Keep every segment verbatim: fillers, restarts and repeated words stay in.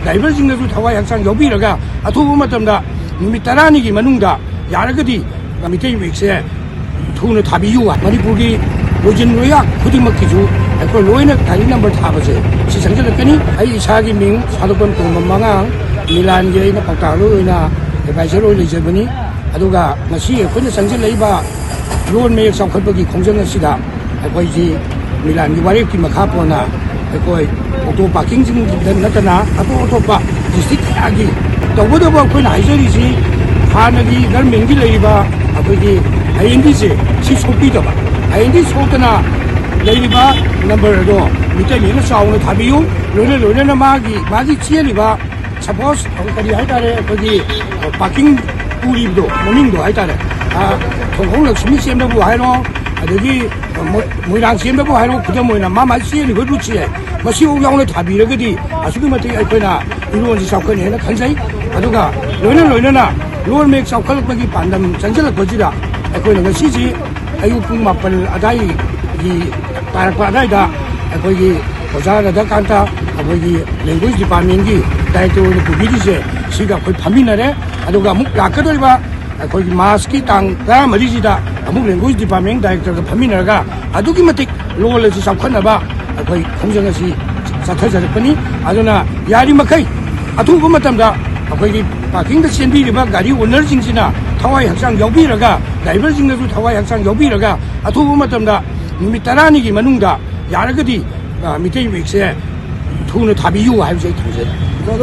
ꯗ꯭ꯔꯥꯏꯚꯔꯁꯤꯡꯅꯁꯨ ꯊꯋꯥꯏ ꯍꯛꯆꯥꯡ ꯌꯥꯎꯕꯤꯔꯒ ꯑꯊꯨꯕ ꯃꯇꯝꯗ ꯅꯨꯃꯤꯠ ꯇꯔꯥꯅꯤꯒꯤ ꯃꯅꯨꯡꯗ ꯌꯥꯔꯒꯗꯤ ꯃꯤꯇꯩ ꯃꯌꯦꯛꯁꯦ ꯊꯨꯅ ꯊꯥꯕꯤꯌꯨ꯫ ꯃꯅꯤꯄꯨꯔꯒꯤ ꯂꯣꯏꯖꯤꯟ ꯂꯣꯏꯌꯥ ꯈꯨꯗꯤꯡꯃꯛꯀꯤꯁꯨ ꯑꯩꯈꯣꯏ ꯂꯣꯏꯅ ꯒꯥꯔꯤ ꯅꯝꯕꯔ ꯊꯥꯕꯁꯦ ꯁꯤ ꯆꯪꯁꯤꯜꯂꯛꯀꯅꯤ꯫ ꯑꯩ ꯏꯁꯥꯒꯤ ꯃꯤꯡ ꯁꯥꯗꯣꯛꯄꯝ ꯇꯣꯝꯕ ꯃꯉꯥꯡ, ꯃꯤꯂꯥꯟꯒꯤ ꯑꯩꯅ ꯄꯥꯎꯇꯥꯛꯂꯣꯏ ꯑꯣꯏꯅ ꯑꯦꯗꯚꯥꯏꯖꯔ ꯑꯣꯏꯅ ꯂꯩꯖꯕꯅꯤ꯫ ꯑꯗꯨꯒ ꯉꯁꯤ ꯑꯩꯈꯣꯏꯅ ꯆꯪꯁꯤꯜꯂꯛꯏꯕ ꯂꯣꯟ ꯃꯌꯦꯛ ꯆꯥꯎꯈꯠꯄꯒꯤ ꯈꯣꯡꯖꯪ ꯑꯁꯤꯗ ꯑꯩꯈꯣꯏꯁꯤ ꯃꯤꯂꯥꯟꯒꯤ ꯋꯥꯔꯦꯞꯀꯤ ꯃꯈꯥ ꯄꯣꯟꯅ ꯑꯩꯈꯣꯏ ꯑꯣꯇꯣ ꯄꯥꯔꯀꯤꯡꯁꯤꯡꯗ ꯅꯠꯇꯅ ꯑꯇꯣꯞ ꯑꯇꯣꯞꯄ ꯗꯤꯁꯇ꯭ꯔꯤꯛ ꯀꯌꯥꯒꯤ ꯇꯧꯕꯇꯕꯨ ꯑꯩꯈꯣꯏꯅ ꯍꯥꯏꯖꯔꯤꯁꯤ ꯍꯥꯟꯅꯒꯤ ꯒꯔꯃꯦꯟꯒꯤ ꯂꯩꯔꯤꯕ ꯑꯩꯈꯣꯏꯒꯤ ꯑꯥꯏ ꯑꯦꯟ ꯗꯤꯁꯦ ꯁꯤ ꯁꯣꯛꯄꯤꯗꯕ, ꯑꯥꯏ ꯑꯦꯟ ꯗꯤ ꯁꯣꯛꯇꯅ ꯂꯩꯔꯤꯕ ꯅꯝꯕꯔ ꯑꯗꯣ ꯃꯤꯇꯩ ꯃꯌꯦꯛꯅ ꯆꯥꯎꯅ ꯊꯥꯕꯤꯌꯨ꯫ ꯂꯣꯏꯅ ꯂꯣꯏꯅꯅ ꯃꯥꯒꯤ ꯃꯥꯒꯤ ꯆꯦꯜꯂꯤꯕ ꯁꯄꯣꯁ ꯀꯔꯤ ꯍꯥꯏꯇꯥꯔꯦ, ꯑꯩꯈꯣꯏꯒꯤ ꯄꯥꯔꯀꯤꯡ ꯄꯨꯔꯤꯕꯗꯣ ꯃꯃꯤꯡꯗꯣ ꯍꯥꯏꯇꯥꯔꯦ, ꯊꯣꯡꯈꯣꯡ ꯂꯛꯁꯃꯤ ꯆꯦꯟꯕꯕꯨ ꯍꯥꯏꯔꯣ, ꯑꯗꯒꯤ ꯃꯣꯏ-, ꯃꯣꯏꯔꯥꯡ ꯆꯦꯟꯕꯕꯨ ꯍꯥꯏꯔꯣ, ꯈꯨꯗꯝ ꯑꯣꯏꯅ ꯃꯥ ꯃꯥ ꯆꯦꯜꯂꯤꯕ ꯔꯨꯠꯁꯦ ꯃꯁꯤꯐꯥꯎ ꯌꯥꯎꯅ ꯊꯥꯕꯤꯔꯒꯗꯤ ꯑꯁꯨꯛꯀꯤ ꯃꯇꯤꯛ ꯑꯩꯈꯣꯏꯅ ꯏꯔꯣꯟꯁꯤ ꯆꯥꯎꯈꯠꯅꯤ ꯍꯥꯏꯅ ꯈꯟꯖꯩ꯫ ꯑꯗꯨꯒ ꯂꯣꯏꯅ ꯂꯣꯏꯅꯅ ꯂꯣꯟ ꯃꯌꯦꯛ ꯆꯥꯎꯈꯠꯂꯛꯄꯒꯤ ꯄꯥꯟꯗꯝ ꯆꯪꯁꯤꯜꯂꯛꯄꯁꯤꯗ ꯑꯩꯈꯣꯏꯅ ꯉꯁꯤꯁꯤ ꯑꯌꯨꯛ ꯄꯨꯡ ꯃꯥꯄꯟ ꯑꯗꯥꯏꯒꯤ ꯇꯥꯔꯛꯄ ꯑꯗꯥꯏꯗ ꯑꯩꯈꯣꯏꯒꯤ ꯑꯣꯖꯥ ꯔꯥꯙꯥꯀꯥꯟꯇ, ꯑꯩꯈꯣꯏꯒꯤ ꯂꯦꯡꯒ꯭ꯋꯦꯖ ꯗꯤꯄꯥꯔꯠꯃꯦꯟꯒꯤ ꯗꯥꯏꯔꯦꯛꯇꯔ ꯑꯣꯏꯅ ꯄꯨꯕꯤꯔꯤꯁꯦ, ꯁꯤꯒ ꯑꯩꯈꯣꯏ ꯐꯝꯃꯤꯟꯅꯔꯦ꯫ ꯑꯗꯨꯒ ꯑꯃꯨꯛ ꯂꯥꯛꯀꯗꯧꯔꯤꯕ ꯑꯩꯈꯣꯏꯒꯤ ꯃꯥꯔꯆꯀꯤ ꯇꯥꯡ ꯇꯔꯥꯃꯔꯤꯁꯤꯗ ꯑꯃꯨꯛ ꯂꯦꯡꯒ꯭ꯋꯦꯖ ꯗꯤꯄꯥꯔꯠꯃꯦꯟ ꯗꯥꯏꯔꯦꯛꯇꯔꯒ ꯐꯝꯃꯤꯟꯅꯔꯒ ꯑꯗꯨꯛꯀꯤ ꯃꯇꯤꯛ ꯂꯣꯜ ꯑꯁꯤ ꯆꯥꯎꯈꯠꯅꯕ ꯑꯩꯈꯣꯏ ꯈꯣꯡꯖꯪ ꯑꯁꯤ ꯆꯠꯊꯖꯔꯛꯄꯅꯤ꯫ ꯑꯗꯨꯅ ꯌꯥꯔꯤꯃꯈꯩ ꯑꯊꯨꯕ ꯃꯇꯝꯗ ꯑꯩꯈꯣꯏꯒꯤ ꯄꯥꯔꯀꯤꯡꯗ ꯆꯦꯟꯕꯤꯔꯤꯕ ꯒꯥꯔꯤ ꯑꯣꯅꯔꯁꯤꯡꯁꯤꯅ ꯊꯋꯥꯏ ꯍꯛꯆꯥꯡ ꯌꯥꯎꯕꯤꯔꯒ, ꯗ꯭ꯔꯥꯏꯚꯔꯁꯤꯡꯅꯁꯨ ꯊꯋꯥꯏ ꯍꯛꯆꯥꯡ ꯌꯥꯎꯕꯤꯔꯒ ꯑꯊꯨꯕ ꯃꯇꯝꯗ ꯅꯨꯃꯤꯠ ꯇꯔꯥꯅꯤꯒꯤ ꯃꯅꯨꯡꯗ ꯌꯥꯔꯒꯗꯤ, ꯑ, ꯃꯤꯇꯩ ꯃꯌꯦꯛꯁꯦ ꯊꯨꯅ ꯊꯥꯕꯤꯌꯨ ꯍꯥꯏꯕꯁꯦ ꯑꯩ ꯊꯝꯖꯒꯦ꯫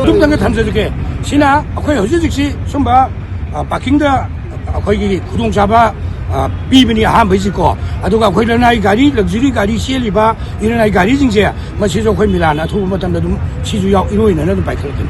ꯑꯗꯨꯝꯇꯪꯒ ꯊꯝꯖꯔꯒꯦ꯫ ꯁꯤꯅ ꯑꯩꯈꯣꯏ ꯍꯧꯖꯤꯛ ꯍꯧꯖꯤꯛꯁꯤ ꯁꯨꯝꯕ, ꯑ, ꯄꯥꯔꯀꯤꯡꯗ ꯑꯩꯈꯣꯏꯒꯤ ꯈꯨꯗꯣꯡꯆꯥꯕ, ꯑ, ꯄꯤꯕꯅꯤ ꯑꯍꯥꯟꯕꯩꯁꯤꯀꯣ꯫ ꯑꯗꯨꯒ ꯑꯩꯈꯣꯏ ꯂꯅꯥꯏ ꯒꯥꯔꯤ, ꯂꯛꯖꯔꯤ ꯒꯥꯔꯤ ꯆꯦꯜꯂꯤꯕ ꯏꯔꯅꯥꯏ ꯒꯥꯔꯤꯁꯤꯡꯁꯦ ꯃꯁꯤꯁꯨ ꯑꯩꯈꯣꯏ ꯃꯤꯂꯥꯟꯅ ꯑꯊꯨꯕ ꯃꯇꯝꯗ ꯑꯗꯨꯝ ꯁꯤꯁꯨ ꯌꯥꯎ-, ꯏꯔꯣꯏꯅꯅ ꯑꯗꯨꯝ ꯄꯥꯏꯈꯠꯂꯛꯀꯅꯤ꯫